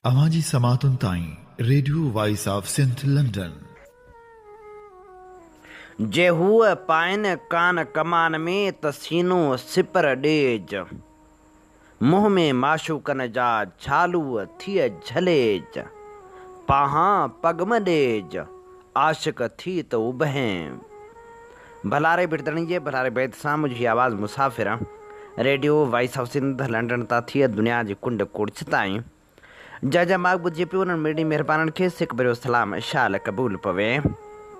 اوهان جي سماعتن تائين radio voice of Sindh London. جي هوء پائين ڪان ڪمان ۾، ته سينو سپر ڏيج. منهن ۾ معشوقن جا جھالوء ٿيء جھليج. پاهان پڳ م ڏيج، عاشق ٿي ته اڀهين. ڀلاري ڀٽدڻي جي ڀلاري بيت سان منهنجي هي آواز مسافر radio voice of Sindh London تان ٿيء دنيا جي ڪنڊ ڪڙڇ تائين جا جا ماڳ ٻڌجي پيو انهن مڙني مهربانن کي سڪ ڀريو سلام شال قبول پوي.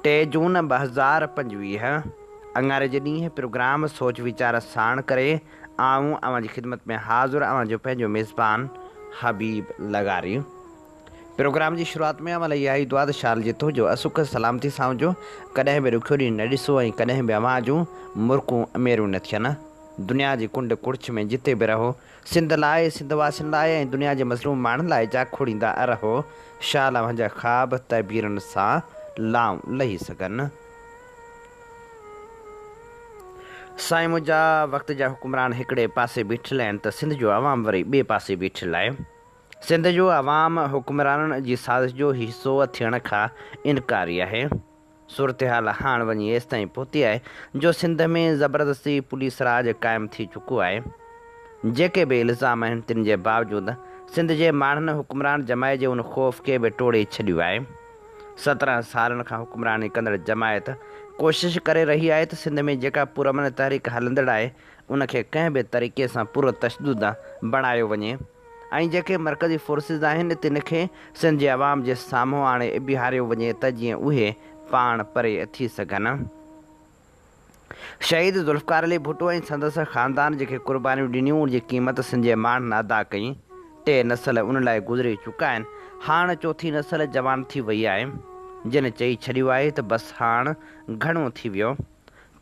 ٽي جون 2025 اڱاري جي ڏينهن پروگرام سوچ ويچار ساڻ ڪري آئون اوهان جي خدمت ۾ حاضر اوهان جو پنهنجو ميزبان حبيب لغاري. پروگرام جي شروعات ۾ اوهان لاء اها ئي دعا ته شال جتو جو اسک سلامتي سان هجو، ڪڏهن به ڏکيو ڏينهن نه ڏسو ۽ ڪڏهن به اوهان جون مرڪون ميريون نه ٿين. دنيا جي ڪنڊ ڪڙڇ ۾ جتي به رهو، سنڌ لاء، سنڌ واسين لاء ۽ دنيا جي مظلوم ماڻهن لاء جاکوڙيندا رهو. شال اوهان جا خواب تعبيرن سان لائون لهي سگهن. سائين منهنجا، وقت جا حڪمران هڪڙي پاسي بيٺل آهن ته سنڌ جو عوام وري ٻئي پاسي بيٺل آهي. سنڌ جو عوام حڪمرانن جي سازش جو حصو ٿيڻ کان انڪاري آهي. صورتحال هاڻ وڃي ايستائين پهتي آهي جو سنڌ ۾ زبردستي پوليس راڄ قائم ٿي چڪو آهي. جيڪي به الزام آهن تن جي باوجود سنڌ جي ماڻهن حڪمران جماعت جي ان خوف کي به ٽوڙي ڇڏيو آهي. 17 سالن کان حڪمراني ڪندڙ جماعت ڪوشش ڪري رهي آهي ته سنڌ ۾ جيڪا پرامن تحريڪ هلندڙ آهي ان کي ڪنهن به طريقي سان پرتشدد بڻايو وڃي. ۽ جيڪي مرڪزي فورسز آهن تن کي سنڌ جي عوام جي سامهون آڻي بيهاريو وڃي ته جيئن اهي پاڻ پري ٿي سگهن. شهيد ذوالفقار علي ڀٽو ۽ سندس خاندان جيڪي قربانيون ڏنيون ان جي قيمت سنڌ جي ماڻهن ادا ڪئي. ٽي نسل ان لاء گذري چڪا آهن. هاڻ چوٿين نسل جوان ٿي وئي آهي. جن چئي ڇڏيو آهي ته بس هاڻ گهڻو ٿي ويو.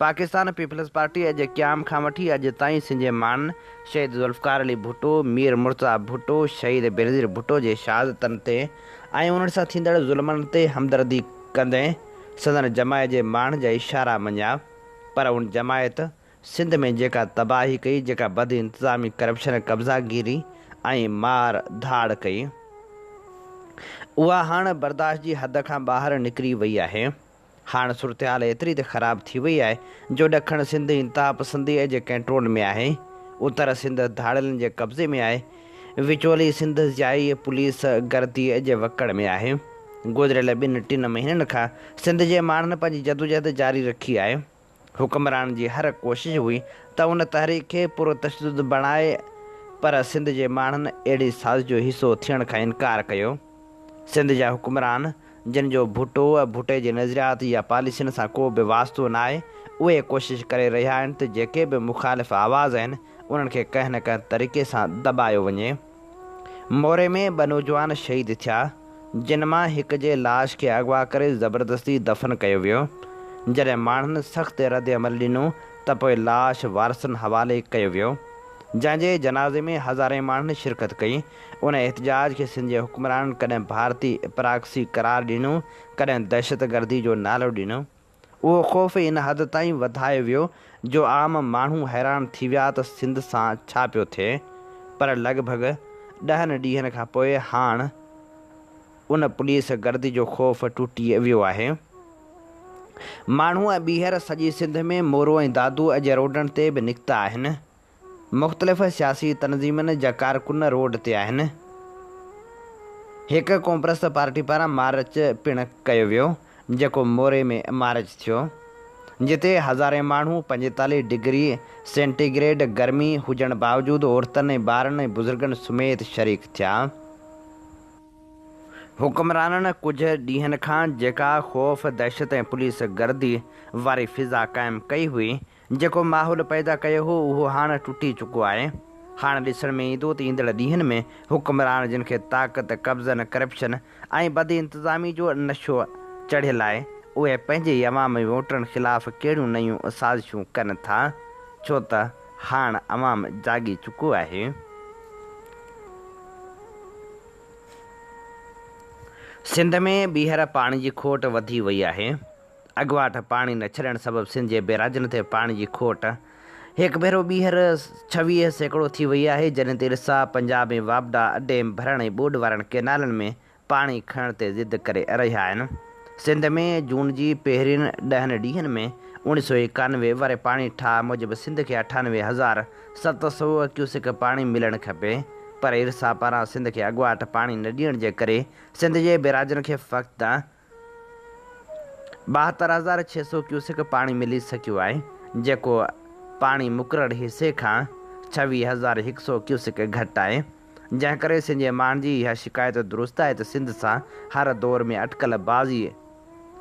پاڪستان پيپلز پارٽيء جي قيام کان وٺي اڄ تائين سنڌ جي ماڻهن شهيد ذوالفقار علي ڀٽو، مير مرتضيٰ ڀٽو، شهيد بينظير ڀٽو جي شهادتن تي ۽ انهن سان ٿيندڙ ظلمن تي همدردي ڪندي سندن جماعت جي ماڻهن جا اشارا مڃيا پر ان جماعت سنڌ ۾ جيڪا تباهي ڪئي، جيڪا بد انتظامي، ڪرپشن، قبضا گيري ۽ مار ڌاڙ ڪئي اها هاڻ برداشت جي حد کان ٻاهر نڪري وئي آهي. هاڻ صورتحال ايتري ته خراب ٿي وئي آهي جو ڏکڻ سنڌ انتهاپسنديء جي ڪنٽرول ۾ آهي، اتر سنڌ ڌاڙيلن جي قبضي ۾ آهي، وچولي سنڌ ضيائي پوليس گرديء جي وڪڙ ۾ آهي. گذريل ٻن ٽن مهينن کان سنڌ جي ماڻهن پنهنجي جدوجهد جاري رکي آهي. حڪمرانن جي هر ڪوشش هئي ته ان تحريڪ کي پرتشدد بڻائي پر سنڌ جي ماڻهن اهڙي سازش جو حصو ٿيڻ کان انڪار ڪيو. سنڌ جا حڪمران جن جو ڀٽو ۽ ڀٽي جي نظريات يا پاليسين سان ڪو به واسطو ناهي اهي ڪوشش ڪري رهيا آهن ته جيڪي به مخالف آواز آهن انهن کي ڪنهن نه ڪنهن طريقي سان دٻايو وڃي. موري ۾ ٻه نوجوان شهيد ٿيا، جن مان هڪ جي لاش کي اغوا ڪري زبردستي دفن ڪيو ويو. جڏهن ماڻهن سخت ردعمل ڏنو ته پوء لاش وارثن حوالي ڪيو ويو، جنهن جي جنازي ۾ هزارين ماڻهن شرڪت ڪئي. ان احتجاج کي سنڌ جي حڪمرانن ڪڏهن ڀارتي پراڪسي قرار ڏنو، ڪڏهن دهشتگردي جو نالو ڏنو. اهو خوف ان حد تائين وڌايو ويو جو عام ماڻهو حيران ٿي ويا ته سنڌ سان ڇا پيو ٿئي پر لڳ ڀڳ ڏهن ڏينهن کان پوء هاڻ ان پوليس گردي جو خوف ٽوٽي ويو آهي. ماڻهو ٻيهر سڄي سنڌ ۾ مورو ۽ دادو جي روڊن تي به نڪتا آهن. مختلف سياسي تنظيمن جا ڪارڪن روڊ تي آهن. هڪ قومپرست پارٽي پاران مارچ پڻ ڪيو ويو، جيڪو موري ۾ مارچ ٿيو، جتي هزارين ماڻهو 45 ڊگري سينٽي گريڊ گرمي هجڻ باوجود عورتن ۽ ٻارن ۽ بزرگن سميت شريڪ ٿيا. حڪمرانن ڪجهه ڏينهن کان جيڪا خوف، دهشت ۽ پوليس گردي واري فضا قائم ڪئي هئي، جيڪو ماحول پيدا ڪيو هو اهو هاڻ ٽٽي چڪو آهي. هاڻ ڏسڻ ۾ ايندو ته ايندڙ ڏينهن ۾ حڪمران جن کي طاقت، قبضن، ڪرپشن ۽ بدانتظامي جو نشو چڙهيل آهي اهي پنهنجي ئي عوام ۽ ووٽرن خلاف ڪهڙيون نيون سازشون ڪن ٿا ڇو ته هاڻ عوام جاڳي چڪو آهي. سنڌ ۾ ٻيهر پاڻي جي کوٽ وڌي وئي آهي. اڳواٽ پاڻي نه ڇڏڻ سبب سنڌ جي بيراجن تي پاڻي جي کوٽ هڪ ڀيرو ٻيهر 26% ٿي وئي آهي، جڏهن ته ارسا پنجاب ۾ واپڊا ڊيم ڀرڻ ۽ ٻوڏ وارن ڪئنالن ۾ پاڻي کڻڻ تي ضد ڪري رهيا آهن. سنڌ ۾ جون جي پهرين ڏهن ڏينهن ۾ 1991 واري پاڻي ٺاهه موجب سنڌ کي 98,700 ڪيوسڪ پاڻي ملڻ کپي پر ارسا پاران سنڌ کي اڳواٽ پاڻي نه ڏيڻ جي ڪري سنڌ جي بيراجن کي فقط 72,600 ڪيوسڪ پاڻي ملي سگهيو آهي، جيڪو پاڻي مقرر حصي کان 26,100 ڪيوسڪ گهٽ آهي. جنهن ڪري سنڌ جي ماڻهن جي اها شڪايت درست آهي ته سنڌ سان هر دور ۾ اٽڪل بازيء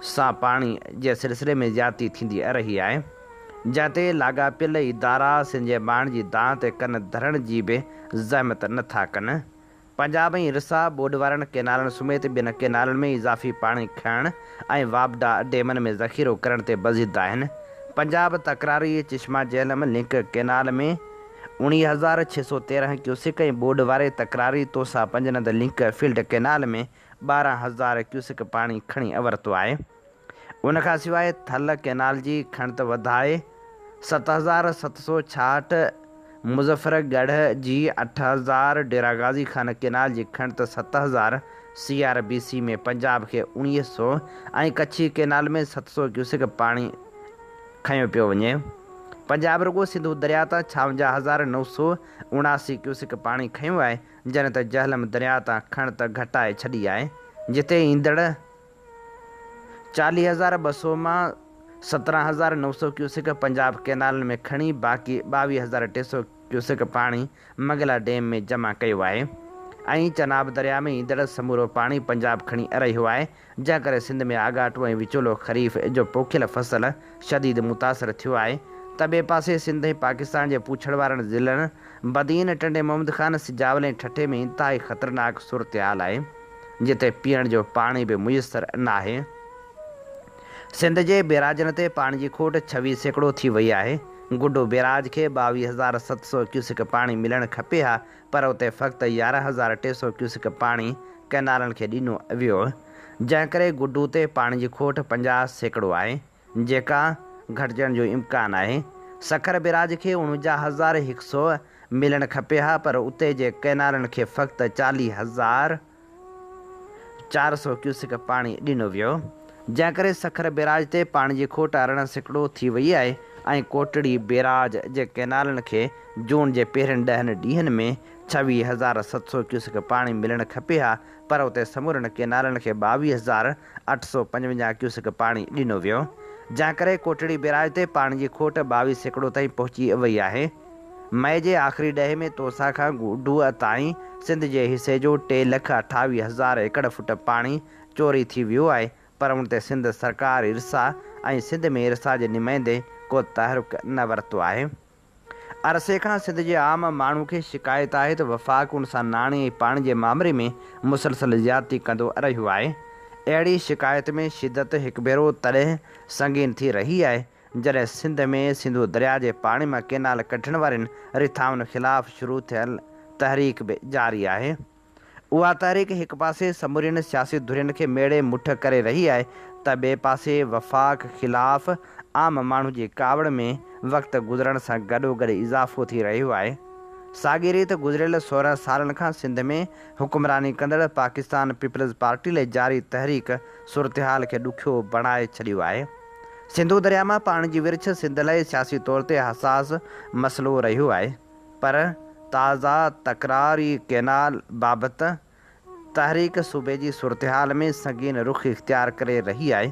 سان پاڻي جي سلسلي ۾ زيادتي ٿيندي رهي آهي، جنهن تي لاڳاپيل ادارا سنڌ جي ماڻهن جي دانهن تي ڪن ڌرڻ جي به زحمت نه ٿا ڪن. پنجاب ۽ ارسا ٻوڏ وارن ڪئنالن سميت ٻين ڪئنالن ۾ اضافي پاڻي کڻڻ ۽ واپڊا ڊيمن ۾ ذخيرو ڪرڻ تي بضد آهن. پنجاب تڪراري Chashma Jhelum link canal ۾ 19,613 cusec ۽ ٻوڏ واري تڪراري Taunsa Panjnad link flood canal ۾ 12,000 cusec پاڻي کڻي ورتو آهي. ان کان سواء ٿل ڪئنال جي کڻت وڌائي 7766، مظفر ڳڙهه جي 8000، ڊيرا غازي خان ڪئنال جي کڻت 7000، C R B C ۾ Punjab کي 1900 ۽ ڪڇي ڪئنال ۾ 700 ڪيوسڪ پاڻي کنيو پيو وڃي. پنجاب رڳو سنڌو درياء تان 56,979 ڪيوسڪ پاڻي کنيو آهي، جڏهن ته جهلم درياء تان کڻت گهٽائي ڇڏي آهي، جتي ايندڙ 40,200 مان 17,900 ڪيوسڪ پنجاب ڪئنالن ۾ کڻي باقي 22,300 ڪيوسڪ پاڻي منگلا ڊيم ۾ جمع ڪيو آهي ۽ چناب درياء ۾ ايندڙ سمورو پاڻي پنجاب کڻي رهيو آهي جنهن ڪري سنڌ ۾ آڳاٽو ۽ وچولو خريف جو پوکيل فصل شديد متاثر ٿيو آهي ته ٻئي پاسي سنڌ ۽ پاڪستان جي پوڇڙ وارن ضلعن بدين، ٽنڊي محمد خان، سجاول ۽ ٺٽي ۾ انتهائي خطرناڪ صورتحال آهي. جتي پيئڻ جو پاڻي به ميسر ناهي. سنڌ جي بيراجن تي پاڻي جي کوٽ 26% ٿي وئي آهي. گڊو بيراج کي 22,700 ڪيوسڪ پاڻي ملڻ کپي ها پر اتي فقط 11,300 ڪيوسڪ پاڻي ڪئنالن کي ڏنو ويو. جنهن ڪري گڊو تي پاڻي جي کوٽ 50% آهي. جيڪا گهٽجڻ جو امڪان آهي. سکر بيراج کي 49,100 ملڻ کپي ها پر اتي جي ڪئنالن کي فقط 40,400 ڪيوسڪ پاڻي ڏنو ويو. جنهن ڪري سکر بيراج تي پاڻي جي کوٽ 18% ٿي وئي آهي ۽ ڪوٽڙي بيراج جي ڪئنالن کي جون جي پهرين ڏهن ڏينهن ۾ 26,700 ڪيوسڪ پاڻي ملڻ کپي ها پر اتي سمورن ڪئنالن کي 22,855 ڪيوسڪ پاڻي ڏنو ويو، جنهن ڪري ڪوٽڙي بيراج تي پاڻي جي کوٽ 22% تائين پهچي وئي آهي. مئي جي آخري ڏهي ۾ تونسا کان گڊوء تائين سنڌ جي حصي جو ٽي لک اٺاويهه هزار ايڪڙ فوٽ پاڻي چوري ٿي ويو آهي پر ان تي سنڌ سرڪار ارسا ۽ سنڌ ۾ ارسا جي نمائندي ڪو تحرڪ نه ورتو آهي. عرصي کان سنڌ جي عام ماڻهو کي شڪايت آهي ته وفاق ان سان ناڻي ۽ پاڻي جي مامري ۾ مسلسل زيادتي ڪندو رهيو آهي. اهڙي شڪايت ۾ شدت هڪ ڀيرو تڏهن سنگين ٿي رهي آهي جڏهن سنڌ ۾ سنڌو درياء جي پاڻي مان ڪينال ڪڍڻ وارين رٿائن خلاف شروع ٿيل تحريڪ به جاري آهي. اها تحريڪ هڪ پاسي سمورين سياسي ڌرين کي ميڙي مٺ ڪري رهي آهي ته ٻئي پاسي وفاق خلاف عام ماڻهو جي ڪاوڙ ۾ وقت گذرڻ سان گڏوگڏ اضافو ٿي رهيو آهي. ساڳي ريت گذريل 16 سالن کان سنڌ ۾ حڪمراني ڪندڙ پاڪستان پيپلز پارٽي لاء جاري تحريڪ صورتحال کي ڏکيو بڻائي ڇڏيو آهي. سنڌو درياء مان پاڻي جي ورڇ سنڌ لاء سياسي طور تي حساس مسئلو رهيو آهي. پر تازا تڪراري ڪئنال بابت تحريڪ صوبي جي صورتحال ۾ سنگين رخ اختيار ڪري رهي آهي،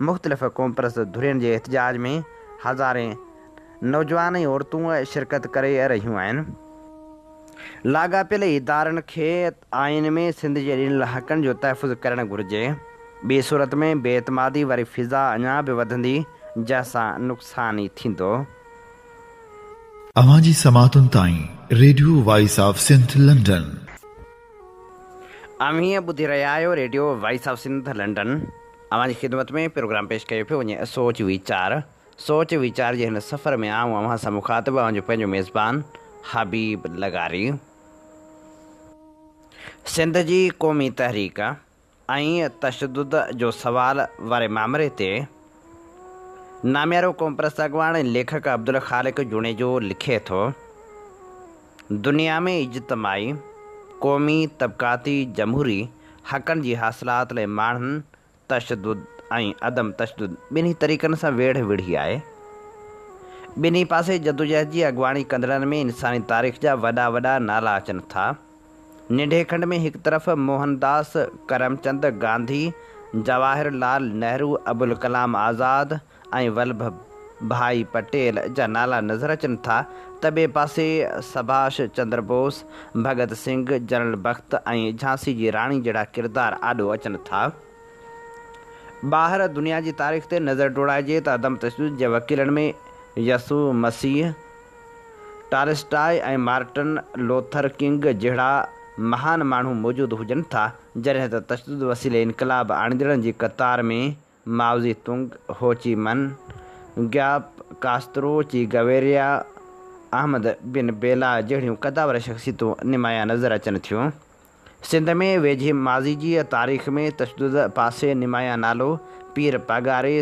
مختلف قومپرست ڌرين جي احتجاج ۾ هزارين نوجوان ۽ عورتون شرڪت ڪري رهيون آهن. لاڳاپيل ادارن کي آئين ۾ سنڌ جي ڏنل حقن جو تحفظ ڪرڻ گهرجي، ٻي صورت ۾ بي اعتمادي واري فضا اڃا به وڌندي، جنهن سان نقصان ئي ٿيندو. اوهان جي سماعتن تائين radio voice of Sindh London. اوهين ٻڌي رهيا آهيو radio voice of Sindh London. اوهان جي خدمت ۾ پروگرام پيش ڪيو پيو وڃي سوچ ويچار. سوچ ويچار جي هن سفر ۾ آئون اوهان سان مخاطب اوهان جو پنهنجو ميزبان حبيب لغاري. سنڌ جي قومي تحريڪ ۽ تشدد جو سوال واري مامري تي ناميارو قومپرست اڳواڻ ۽ ليکڪ عبدالخالق جوڻيجو لکي ٿو، دنيا ۾ اجتماعي، قومي، طبقاتي، جمهوري حقن جي حاصلات لاء ماڻهن تشدد ۽ عدم تشدد ٻنهي طريقن سان ويڙهه وڙهي آهي. ٻنهي پاسي جدوجهد جي اڳواڻي ڪندڙن ۾ انساني تاريخ جا وڏا وڏا نالا اچن ٿا. ننڍي کنڊ ۾ هڪ طرف موهن داس ڪرمچند گانڌي، جواهر لال نهرو، ابوالڪلام آزاد ۽ ولڀ ڀائي پٽيل جا نالا نظر اچن ٿا ته ٻئي پاسي سڀاش چندر بوس، ڀڳت سنگهه، جنرل بخت ۽ جهانسي جي راڻي جهڙا ڪردار آڏو اچن ٿا. ٻاهر دنيا جي تاريخ تي نظر ڊوڙائجي ته عدم تشدد جي وڪيلن ۾ يسوع مسيح، ٽالسٽاء ۽ مارٽن لوٿر ڪنگ جهڙا مهان ماڻهو موجود هجن ٿا، جڏهن ته تشدد وسيلي انقلاب آڻيندڙن جي قطار ۾ مائوزي تنگ، هوچي من، گياپ ڪاسترو، چي گويريا، احمد بن بيلا جهڙيون قداور شخصيتون نمايان نظر اچن ٿيون. سنڌ ۾ ويجهي ماضي جي تاريخ ۾ تشدد پاسي نمايان نالو پير پاڳاري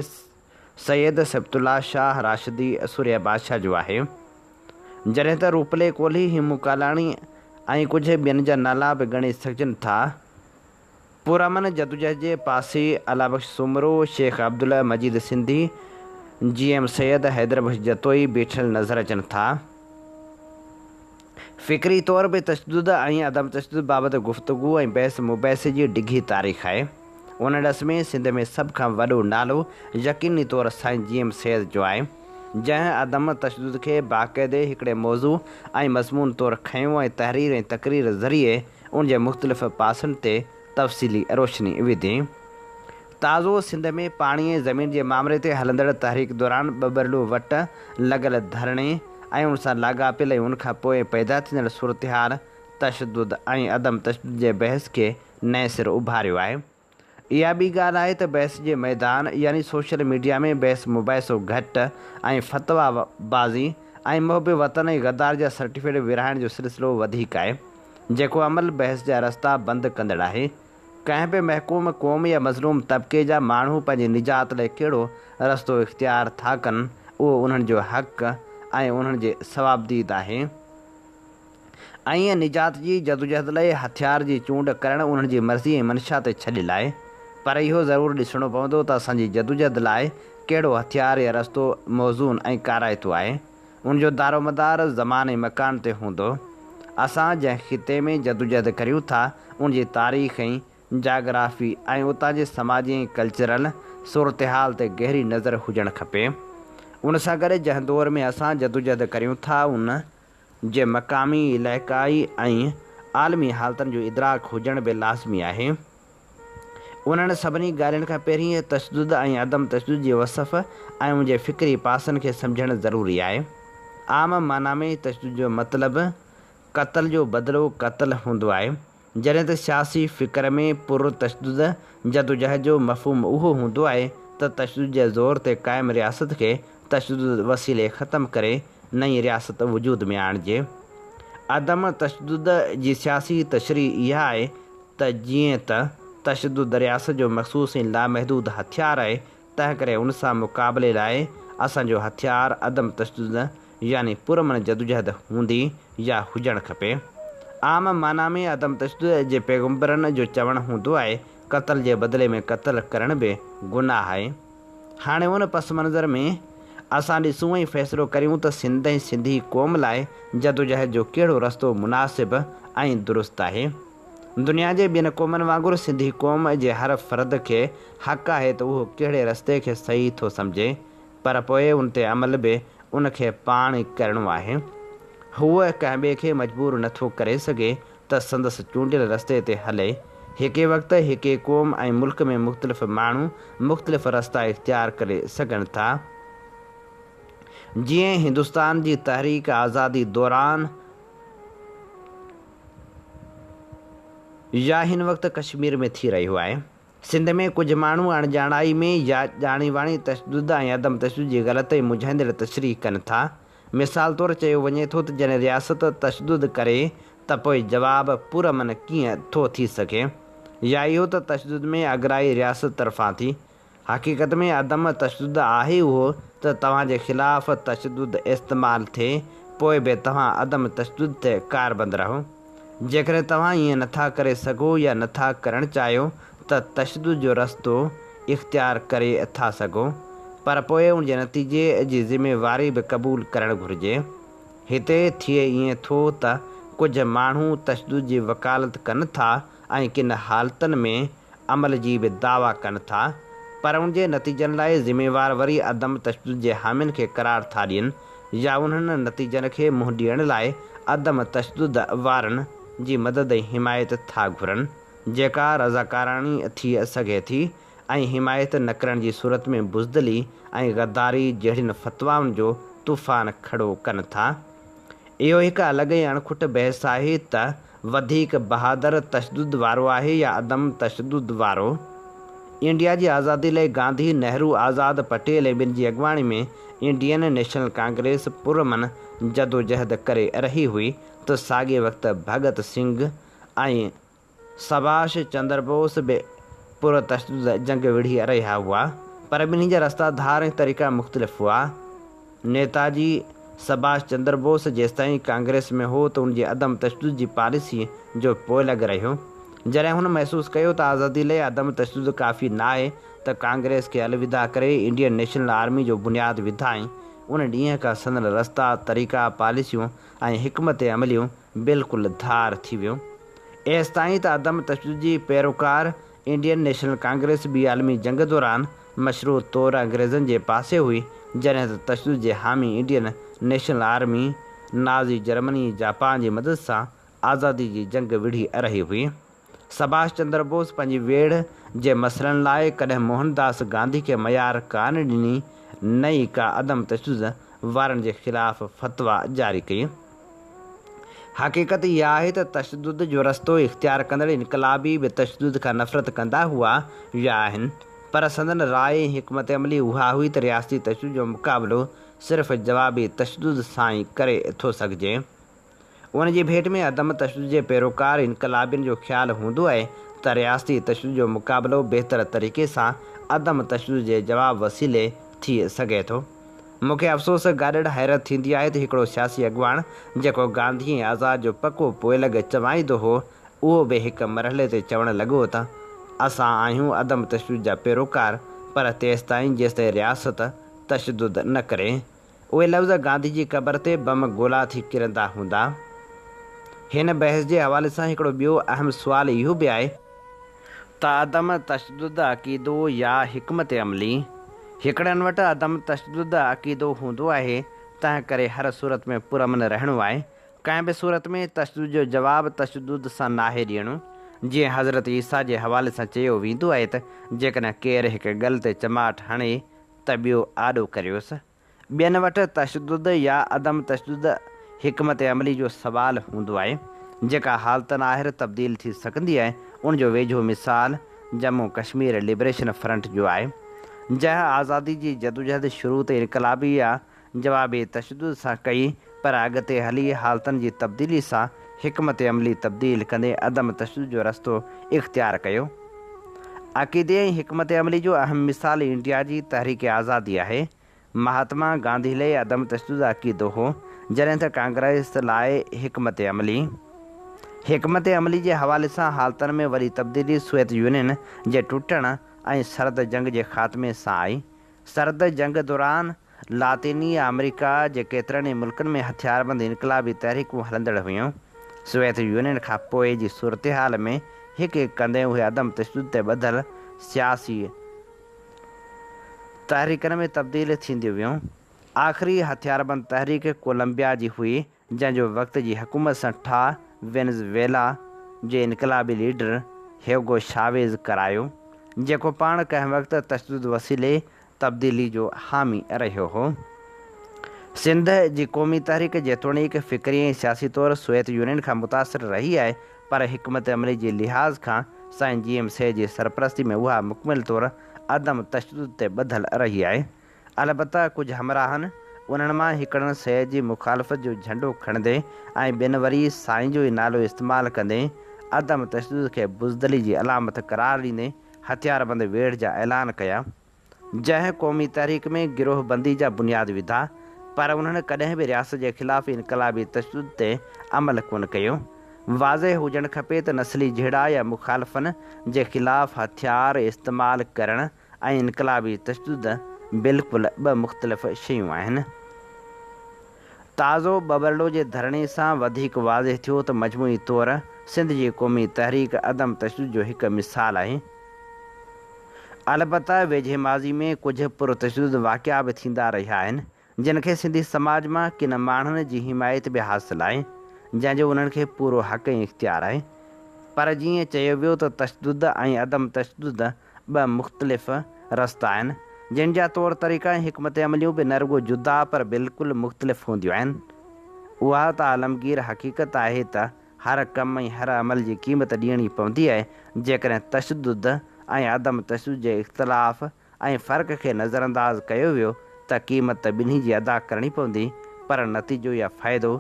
سيد سبط الله شاهه راشدي سورهيه بادشاهه جو آهي. جڏهن ته روپلي ڪولهي، هيمون ڪالاڻي ۽ ڪجهه ٻين جا نالا به ڳڻي سگهجن ٿا. پرامن جدوجهد جي پاسي الله بخش سومرو، شيخ عبدالمجيد سنڌي، جي ايم سيد، حيدر بخش جتوئي بيٺل نظر اچن ٿا. فڪري طور به تشدد ۽ عدم تشدد بابت گفتگو ۽ بحث مباحثي جي ڊگهي تاريخ آهي. ان ڏس ۾ سنڌ ۾ سڀ کان وڏو نالو يقيني طور سائين جي ايم سيد جو آهي، جنهن عدم تشدد کي باقاعدي هڪڙي موضوع ۽ مضمون طور کنيو ۽ تحرير ۽ تقرير ذريعي ان جي مختلف پاسن تي تفصيلي روشني وڌي. تازو سنڌ ۾ پاڻي ۽ زمين جي مامري تي هلندڙ تحريڪ دوران ٻٻرلو وٽ لڳل ڌرڻي ۽ ان سان لاڳاپيل ۽ ان کان پوء پيدا ٿيندڙ صورتحال تشدد ۽ عدم تشدد جي بحث کي نئين سر اڀاريو آهي. اها ٻي ڳالهه آهي ته بحث جي ميدان يعني سوشل ميڊيا ۾ بحث مباحثو گهٽ ۽ فتويٰ بازي ۽ محب وطن ۽ غدار جا سرٽيفڪيٽ ورهائڻ جو سلسلو وڌيڪ آهي، جيڪو عمل بحث جا رستا بند ڪندڙ آهي. ڪنهن به محڪوم قوم يا مظلوم طبقي جا ماڻهو پنهنجي نجات لاء ڪهڙو رستو اختيار ٿا ڪن، اهو انهن جو حق ۽ انهن جي صوابديد آهي. ائين نجات جي جدوجهد لاء هٿيار جي چونڊ ڪرڻ انهن جي مرضي ۽ منشا تي ڇڏيل آهي، پر اهو ضرور ڏسڻو پوندو ته اسان جي جدوجهد لاء ڪهڙو هٿيار يا رستو موزون ۽ ڪارائتو آهي. ان جو دارومدار زمان ۽ مڪان تي هوندو. اسان جنهن خطي ۾ جدوجهد ڪريون ٿا، ان جي تاريخ ۽ جاگرافي ۽ اتان جي سماجي ۽ ڪلچرل صورتحال تي گهري نظر هجڻ کپي. ان سان گڏ جنهن دور ۾ اسان جدوجهد ڪريون ٿا، ان جي مقامي، علائقائي ۽ عالمي حالتن جو ادراڪ هجڻ به لازمي آهي. انهن سڀني ڳالهين کان پهرين تشدد ۽ عدم تشدد جي وصف ۽ ان جي فڪري پاسن کي سمجهڻ ضروري آهي. عام معنيٰ ۾ تشدد جو مطلب قتل جو بدلو قتل هوندو آهي. جڏهن ته سياسي فڪر ۾ پر تشدد جدوجهد جو مفهوم اهو هوندو آهي ته تشدد جي زور تي قائم رياست کي تشدد وسيلي ختم ڪري نئين رياست وجود ۾ آڻجي. عدم تشدد جي سياسي تشريح اها آهي ته جيئن ته تشدد رياست جو مخصوص ۽ لامحدود هٿيار آهي تنهنڪري ان سان مقابلي لاء اسان جو هٿيار عدم تشدد يعني پرامن جدوجهد هوندي يا هجڻ کپي. عام معنيٰ ۾ عدم تشدد جي پيغمبرن جو چوڻ هوندو آهي قتل جي بدلي ۾ قتل ڪرڻ به گناهه آهي. هاڻي ان پس منظر ۾ اسان ڏسون ۽ فيصلو ڪريون ته سنڌ ۽ سنڌي قوم لاء جدوجهد جو ڪهڙو رستو مناسب ۽ درست آهي. دنيا جي ٻين قومن وانگر سنڌي قوم جي هر فرد کي حق آهي ته اهو ڪهڙي رستي کي صحيح ٿو سمجهي، پر پوء ان تي عمل به ان کي پاڻ ئي ڪرڻو آهي. هو ڪنهن ٻئي کي مجبور نه ٿو ڪري سگهي ته سندس چونڊيل رستي تي هلي. هڪ ئي وقت هڪ ئي قوم ۽ ملڪ ۾ مختلف ماڻهو مختلف رستا اختيار ڪري سگهن ٿا. جيئن هندستان جي تحريڪ آزادي دوران، يا هن وقت ڪشمير ۾ ٿي رهيو آهي. سنڌ ۾ ڪجهه ماڻهو اڻڄاڻائي ۾ يا ڄاڻي واڻي تشدد ۽ عدم تشدد جي غلط ۽ منجهائيندڙ تشريح ڪن ٿا. مثال طور چيو وڃي ٿو ته جڏهن رياست تشدد ڪري ته پوء جواب پرامن ڪيئن ٿو ٿي سگهي؟ يا اهو ته تشدد ۾ اڳرائي رياست طرفان ٿي. حقيقت ۾ عدم تشدد آهي اهو ته توهان جي خلاف تشدد استعمال ٿئي، پوء به توهان عدم تشدد تي ڪاربند رهو. جيڪڏهن توهان ائين نٿا ڪري سگهو يا نٿا ڪرڻ چاهيو ته تشدد جو رستو اختيار ڪري ٿا سگهو، پر پوء ان جي نتيجي جي ذميواري به قبول ڪرڻ گهرجي. هتي ٿئي ائين ٿو ته ڪجهه ماڻهو تشدد جي وڪالت ڪن ٿا ۽ ڪن حالتن ۾ عمل جي به دعويٰ ڪن ٿا، پر ان جي نتيجن لاء ذميوار وري عدم تشدد جي حامين کي قرار ٿا ڏين يا انهن نتيجن کي منهن ڏيڻ لاء عدم تشدد وارن جي مدد ۽ حمايت ٿا گهرن، جيڪا رضاڪاراڻي ٿي سگهي ٿي ۽ حمايت نه ڪرڻ جي صورت ۾ بزدلي ۽ غداري جهڙين فتوائن جو طوفان کڙو ڪن ٿا. اهو هڪ الڳ ۽ اڻکٽ بحث آهي ته وڌيڪ بهادر تشدد وارو آهي يا عدم تشدد وارو. انڊيا جي آزادي لئه گانڌي، نهرو، آزاد، پٽيل ۽ ٻين جي اڳواڻي ۾ انڊين نيشنل ڪانگريس پرامن جدوجهد ڪري رهي هئي ته ساڳئي وقت ڀڳت سنگهه ۽ سڀاش چندر بوس به پرتشدد جنگ وڙهي رهيا هئا، پر ٻنهي جا رستا ڌار ۽ طريقا مختلف هئا. نيتاجي سڀاش چندر بوس جيستائين ڪانگريس ۾ هو ته ان جي عدم تشدد جي پاليسي جو پوئلڳ رهيو. جڏهن هن محسوس ڪيو ته آزادي لئه عدم تشدد ڪافي ناهي ته ڪانگريس کي الوداع ڪري انڊين نيشنل آرمي جو بنياد وڌائين. ان ڏينهن کان سندن رستا، طريقا، پاليسيون ۽ حڪمت عمليون بلڪل ڌار ٿي ويون. ايستائين ته عدم تشدد جي پيروڪار انڊين نيشنل ڪانگريس ٻي عالمي جنگ دوران مشروط طور انگريزن جي پاسي هئي، جڏهن ته تشدد جي حامي Indian National Army Nazi Germany ۽ Japan جي مدد سان آزادي جي جنگ وڙهي رهي هئي. سڀاش چندر بوس پنهنجي ويڙهه جي مسئلن لاء ڪڏهن موهن داس گانڌي کي ميار ڪانه ڏني، نه ئي ڪا عدم تشدد وارن جي خلاف فتويٰ جاري ڪئي. حقيقت اها آهي ته تشدد جو رستو اختيار ڪندڙ انقلابي به تشدد کان نفرت ڪندا هئا يا آهن، پر سندن راء ۽ حڪمت عملي اها هئي ته رياستي تشدد جو مقابلو صرف جوابي تشدد سان ئي ڪري ٿو سگهجي. ان جي ڀيٽ ۾ عدم تشدد جي پيروڪار انقلابين جو خيال هوندو آهي ته رياستي تشدد جو مقابلو بهتر طريقي سان عدم تشدد جي جواب وسيلي ٿي سگهي ٿو. مون کي افسوس گاڏڙ حيرت ٿيندي آهي ته هڪڙو سياسي اڳواڻ جيڪو گانڌي ۽ آزاد جو پڪو پوئلڳ چوائيندو هو، اهو به هڪ مرحلي تي چوڻ لڳو ته اسان آهيون عدم تشدد جا پيروڪار پر تيستائين جيستائين رياست تشدد نه ڪري. اهي لفظ گانڌي جي قبر تي بم گولا ٿي ڪرندا هوندا. هن بحث جي حوالي سان هڪڙو ٻيو اهم سوال اهو به آهي، ته عدم تشدد عقيدو يا حڪمت عملي؟ هڪڙن وٽ عدم تشدد عقيدو هوندو آهي، تنهن ڪري هر صورت ۾ پرامن رهڻو آهي، ڪنهن به صورت ۾ تشدد جو جواب تشدد سان ناهي ڏيڻو. جيئن حضرت عيسيٰ جي حوالي سان چيو ويندو آهي ته جيڪڏهن ڪير هڪ ڳل تي چماٽ هڻي ته ٻيو آڏو ڪريوس. ٻين وٽ تشدد يا عدم تشدد حڪمت عملي جو سوال هوندو آهي، جيڪا حالتن آهر تبديل ٿي سگهندي آهي، ان جو ويجهو مثال ڄمون ڪشمير لبريشن فرنٽ جو آهي، جنهن آزادي جي جدوجهد شروع ته انقلابي يا جوابي تشدد سان ڪئي پر اڳتي هلي حالتن جي تبديلي سان حڪمت عملي تبديل ڪندي عدم تشدد جو رستو اختيار ڪيو. عقيدي ۽ حڪمت عملي جو اهم مثال انڊيا جي تحريڪ آزادي آهي. مهاتما گانڌي لئه عدم تشدد عقيدو هو، جڏهن ته ڪانگريس لاء حڪمت عملي. حڪمت عملي جي حوالي سان حالتن ۾ وڏي تبديلي سويت يونين جي ٽٽڻ ۽ سرد جنگ جي خاتمي سان آئي. سرد جنگ دوران لاطيني آمريڪا جي ڪيترن ئي ملڪن ۾ هٿياربند انقلابي تحريڪون هلندڙ هيون. سوويت يونين کان پوء جي صورتحال ۾ هڪ هڪ ڪندي اهي عدم تشدد تي ٻڌل سياسي تحريڪن ۾ تبديل ٿينديون ويون. آخري هٿياربند تحريڪ ڪولمبيا جي هئي، جنهن جو وقت جي حڪومت سان ٺاهه وينزويلا جي انقلابي ليڊر هيوگو شاويز ڪرايو، جيڪو پاڻ ڪنهن وقت تشدد وسيلي تبديلي جو حامي رهيو هو. سنڌ جي قومي تحريڪ جيتوڻيڪ فڪري ۽ سياسي طور سوويت يونين کان متاثر رهي آهي، پر حڪمت عملي جي لحاظ کان سائين جي ايم سيد جي سرپرستي ۾ اها مڪمل طور عدم تشدد تي ٻڌل رهي آهي. البته ڪجهه همراهن، انهن مان هڪڙن سيد جي مخالفت جو جهنڊو کڻندي ۽ ٻين وري سائين جو ئي نالو استعمال ڪندي عدم تشدد کي بزدلي جي علامت قرار ڏيندي هٿياربند ويڙهه جا اعلان ڪيا. جنهن قومي تحريڪ ۾ گروهه بندي جا بنياد وڌا، پر انهن ڪڏهن به رياست جي خلاف انقلابي تشدد تي عمل ڪونه ڪيو. واضح هجڻ کپي ته نسلي جهيڙا يا مخالفن جي خلاف هٿيار استعمال ڪرڻ ۽ انقلابي تشدد بلڪل ٻه مختلف شيون آهن. تازو ٻٻرلو جي ڌرڻي سان وڌيڪ واضح ٿيو ته مجموعي طور سنڌ جي قومي تحريڪ عدم تشدد جو هڪ مثال آهي. البته ويجهي ماضي ۾ ڪجهه پرتشدد واقعا به ٿيندا رهيا آهن، جن کي سنڌي سماج مان ڪن ماڻهن جي حمايت به حاصل آهي، جنهن جو انهن کي پورو حق ۽ اختيار آهي. پر جيئن چيو ويو ته تشدد ۽ عدم تشدد ٻه مختلف رستا آهن، جن جا طور طريقا ۽ حڪمت عمليون به نه رڳو جدا پر بلڪل مختلف هونديون آهن. اها ته عالمگير حقيقت آهي ته هر ڪم ۽ هر عمل جي قيمت ڏيڻي پوندي آهي، جيڪڏهن تشدد ۽ عدم تشدد جي اختلاف ۽ فرق کي نظرانداز ڪيو ويو ته قيمت ته ٻنهي جي ادا ڪرڻي پوندي پر نتيجو يا فائدو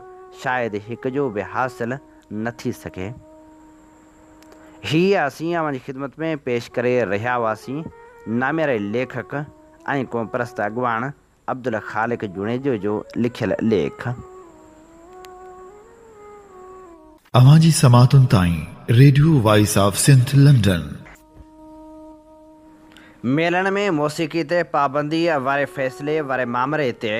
شايد هڪ جو به حاصل نه ٿي سگهي. هي اسين اوهان جي خدمت ۾ پيش ڪري رهيا هئاسين نامياري ليکڪ ۽ قومپرست اڳواڻ عبدالخالق جوڻيجو جو لکيل ليک. اوهان جي سماعتن تائين radio voice of Sindh London. ميلن ۾ موسيقي تي پابندي واري فيصلي واري مامري تي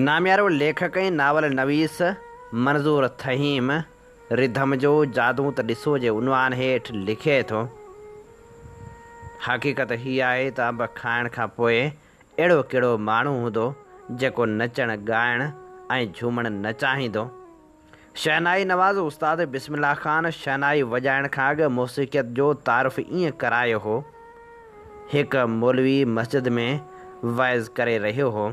ناميارو ليکڪ ۽ ناول نويس منظور ٿهيم رڌم جو جادو ته ڏسو جي عنوان هيٺ لکي ٿو، حقيقت هيء آهي ته انب کائڻ کان پوء اهڙو ڪهڙو ماڻهو هوندو جيڪو نچڻ، ڳائڻ ۽ جهومڻ نه چاهيندو. شهنائي نواز استاد بسم الله خان شهنائي وڄائڻ کان اڳ موسيقيت جو تعارف ائين ڪرايو هو. هڪ مولوي مسجد ۾ وعظ ڪري رهيو هو.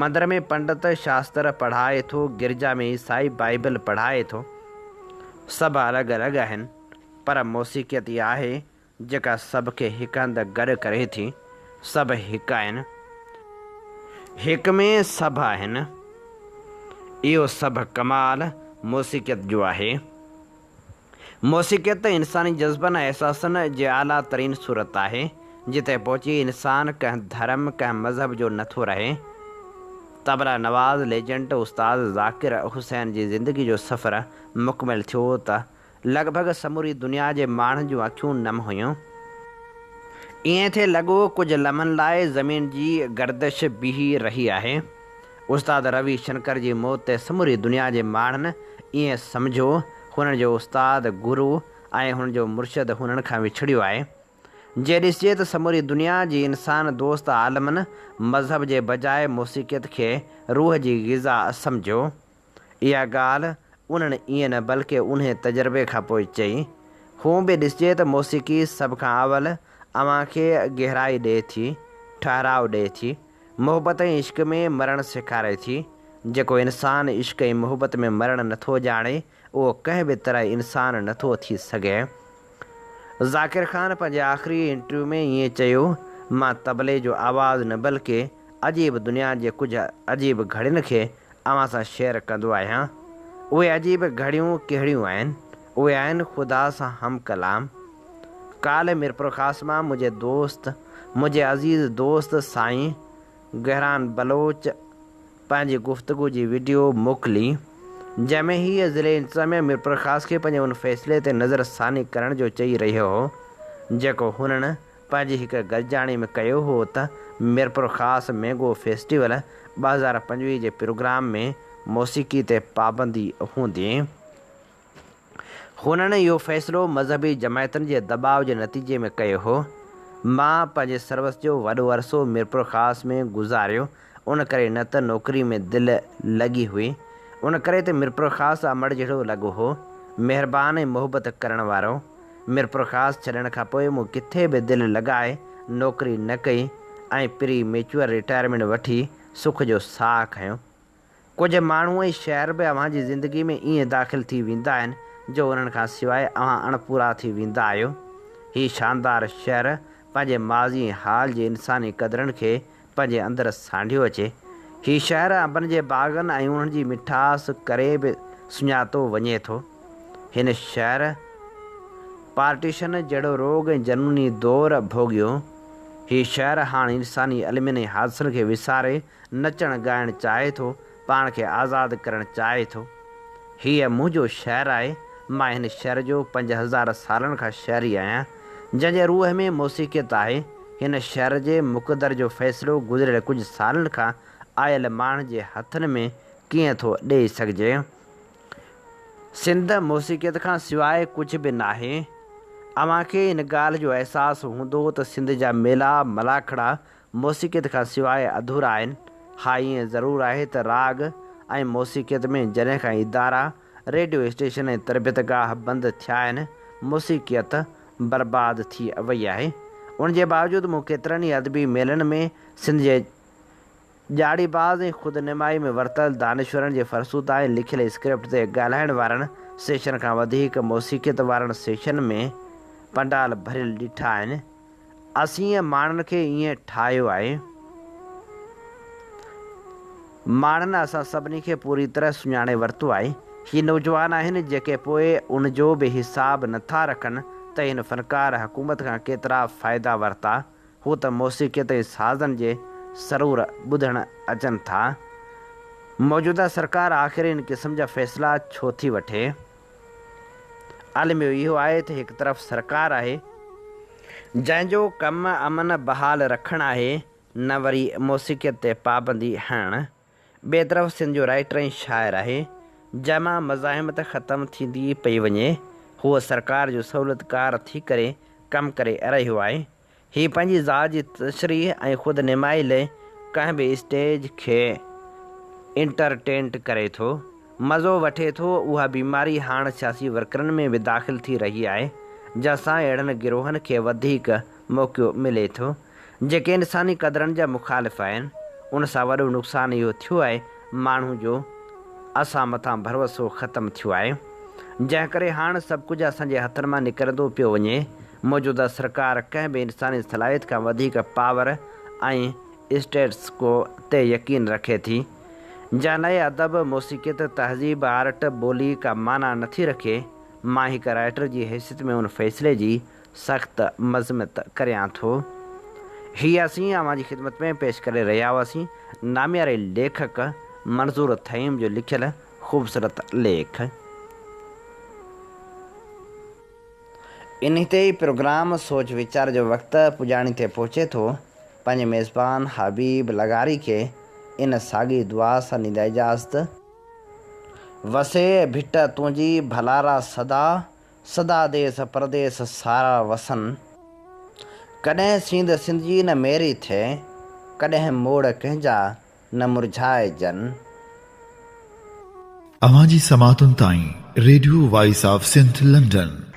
مندر ۾ پنڊت شاستر پڙهائي ٿو، گرجا ۾ عيسائي بائيبل پڙهائي ٿو. سڀ الڳ الڳ آهن، پر موسيقيت ئي آهي جيڪا سڀ کي هڪ هنڌ گڏ ڪري ٿي. سڀ هڪ آهن. هڪ ۾ سڀ آهن. اهو سڀ ڪمال موسيقيت جو آهي. موسيقيت انساني جذبن ۽ احساسن جي اعليٰ ترين صورت آهي، جتي پهچي انسان ڪنهن ڌرم، ڪنهن مذهب جو نه ٿو رهي. طبله نواز ليجنڊ استاد ذاڪر حسين جي زندگي جو سفر مڪمل ٿيو ته لڳ ڀڳ سموري دنيا جي ماڻهن جون اکيون نم هيون. ائين ٿي لڳو ڪجهه لمحن لاء زمين جي گردش بيهي رهي آهي. استاد روي شنڪر جي موت تي سموري دنيا جي ماڻهن ائين سمجهيو هنن جو استاد، گرو ۽ هنن جو مرشد هنن کان وڇڙيو آهي. جي ڏسجي ته سموري دنيا جي انسان دوست عالمن مذهب جي بجاء موسيقيت کي روح جي غذا سمجهيو. اها ڳالهه انهن ائين نه بلڪه انهي تجربي کان پوء چئي. هونء به ڏسجي ته موسيقي سڀ کان اول اوهان کي گهرائي ڏئي ٿي، ٺهراء ڏئي ٿي. محبت ۽ عشق ۾ مرڻ سيکاري ٿي. جيڪو انسان عشق ۽ محبت ۾ مرڻ نٿو ڄاڻي، اهو ڪنهن به طرح انسان نٿو ٿي سگهي. ذاڪر خان پنهنجي آخري انٽرويو ۾ ائين چيو، مان طبلي جو آواز نه بلڪه عجيب دنيا جي ڪجهه عجيب گهڙين کي اوهان سان شيئر ڪندو آهيان. اهي عجيب گهڙيون ڪهڙيون آهن؟ اهي آهن خدا سان هم ڪلام. ڪالهه ميرپورخاص مان منهنجي دوست، منهنجي عزيز دوست سائين گهران بلوچ پنهنجي گفتگو جي وڊيو موڪلي، جنهن ۾ هيء ضلعي انتظاميه ميرپورخاص کي پنهنجي ان فيصلي تي نظر ثاني ڪرڻ جو چئي رهيو هو، جيڪو هنن پنهنجي هڪ گڏجاڻي ۾ ڪيو هو ته ميرپورخاص مينگو فيسٽيول 2025 جي پروگرام ۾ موسيقي تي پابندي هوندي. هنن اهو فيصلو مذهبي جماعتن جي دٻاء جي نتيجي ۾ ڪيو هو. مان پنهنجي سروس جو وڏو عرصو ميرپورخاص ۾ گذاريو، ان ڪري نه ته نوڪري ۾ دل لڳي هئي، ان ڪري ته ميرپورخاص امڙ جهڙو لڳو هو، مهربان ۽ محبت ڪرڻ وارو. ميرپورخاص ڇڏڻ کان پوء مون ڪٿي به دل لڳائي نوڪري نه ڪئي ۽ پري ميچوئر رٽائرمينٽ وٺي سک جو ساهه کنيو. ڪجهه ماڻهو ۽ شهر به اوهان جي زندگي ۾ ائين داخل ٿي ويندا آهن جو انهن کان سواء اوهان اڻپورا ٿي ويندا آهيو. هي شاندار شهر پنهنجي ماضي ۽ حال جي انساني قدرن کي پنهنجي اندر سانڍيو اچي. هي شهر انبن جي باغن ۽ انهن جي مٺاس ڪري به سڃاتو وڃي ٿو. هن شهر پارٽيشن جهڙو روڳ ۽ جنوني دور ڀوڳيو. هي شهر هاڻ انساني المين ۽ حادثن کي وساري نچڻ ڳائڻ چاهي ٿو، پاڻ کي آزاد ڪرڻ چاهي ٿو. هيء منهنجو شهر آهي، مان هن شهر جو 5000 سالن کان شهري آهيان، جنهن جي روح ۾ موسيقيت آهي. هن شهر جي مقدر جو فيصلو گذريل ڪجهه سالن کان آيل ماڻهن جي هٿن ۾ ڪيئن ٿو ڏيئي سگهجي؟ سنڌ موسيقيت کان سواء ڪجهه به ناهي. اوهان کي ان ڳالهه جو احساس هوندو ته سنڌ جا ميلا ملاکڙا موسيقيت کان سواء اڌورا آهن. ها ائين ضرور آهي ته راڳ ۽ موسيقيت ۾ جڏهن کان ادارا، ريڊيو اسٽيشن ۽ تربيت گاهه بند ٿيا آهن، موسيقيت برباد ٿي وئي آهي. ان جي باوجود مون ڪيترن ئي ادبي ميلن ۾ سنڌ جي ڄاڙي باز ۽ خود نمائي ۾ ورتل دانشورن جي فرسوده ۽ لکيل اسڪرپٽ تي ڳالهائڻ وارن سيشن کان وڌيڪ موسيقيت وارن سيشن ۾ پنڊال ڀريل ڏٺا آهن. اسين ماڻهن کي ائين ٺاهيو آهي. ماڻهن اسان سڀني کي پوري طرح سڃاڻي ورتو آهي. هي نوجوان آهن جيڪي پوء ان جو به حساب نٿا رکن ته هن فنڪار حڪومت کان ڪيترا فائدا ورتا. هو ته موسيقيت ۽ سازن جي سرور ٻڌڻ اچن ٿا. موجوده سرڪار آخر ان قسم جا فيصلا ڇو ٿي وٺي؟ الميو اهو آهي ته هڪ طرف سرڪار آهي، جنهن جو ڪم امن بحال رکڻ آهي نه وري موسيقيت تي پابندي هڻڻ. ٻئي طرف سنڌ جو رائيٽر ۽ شاعر آهي، جنهن مان مزاحمت ختم ٿيندي پئي وڃي. هو سرڪار جو سهولتڪار ٿي ڪري ڪم ڪري رهيو آهي. هي پنهنجي ذات جي تشريح ۽ خود نمائي لئه ڪنهن به اسٽيج کي انٽرٽينٽ ڪري ٿو، مزو وٺي ٿو، اها بيماري هاڻ سياسي ورڪرن ۾ به داخل ٿي رهي آهي، جنهن سان اهڙن گروهن کي وڌيڪ موقعو ملي ٿو، جيڪي انساني قدرن جا مخالف آهن. ان سان وڏو نقصان اهو ٿيو آهي ماڻهو جو اسان مٿان ڀروسو ختم ٿيو آهي، جنهن ڪري هاڻ سڀ ڪجهه اسان جي هٿن مان نڪرندو پيو وڃي. موجوده سرڪار ڪنهن به انساني صلاحيت کان وڌيڪ پاور ۽ اسٽيٽس ڪو تي يقين رکي ٿي. جنهن لاء ادب، موسيقيت، تهذيب، آرٽ، ٻولي ڪا معنيٰ نٿي رکي. مان هڪ رائيٽر جي حيثيت ۾ ان فيصلي جي سخت مذمت ڪريان ٿو. هي اسين اوهان جي خدمت ۾ پيش ڪري رهيا هئاسين نامياري ليکڪ منظور ٿهيم جو لکيل خوبصورت ليک. انهي تي ئي پروگرام سوچ ويچار جو وقت پڄاڻي تي پهچي ٿو. پنهنجي ميزبان حبيب لغاري کي ان ساڳي دعا سان ڏيندا اجازت. وسي ڀٽ تنهنجي ڀلارا سدا، سدا ديس پرديس سارا وسن. ڪڏهن سينڌ سنڌجي نه ميري ٿئي، ڪڏهن موڙ ڪنهن جا نه مرجهائجن. اوهان جي سماعتن تائين radio voice of Sindh London.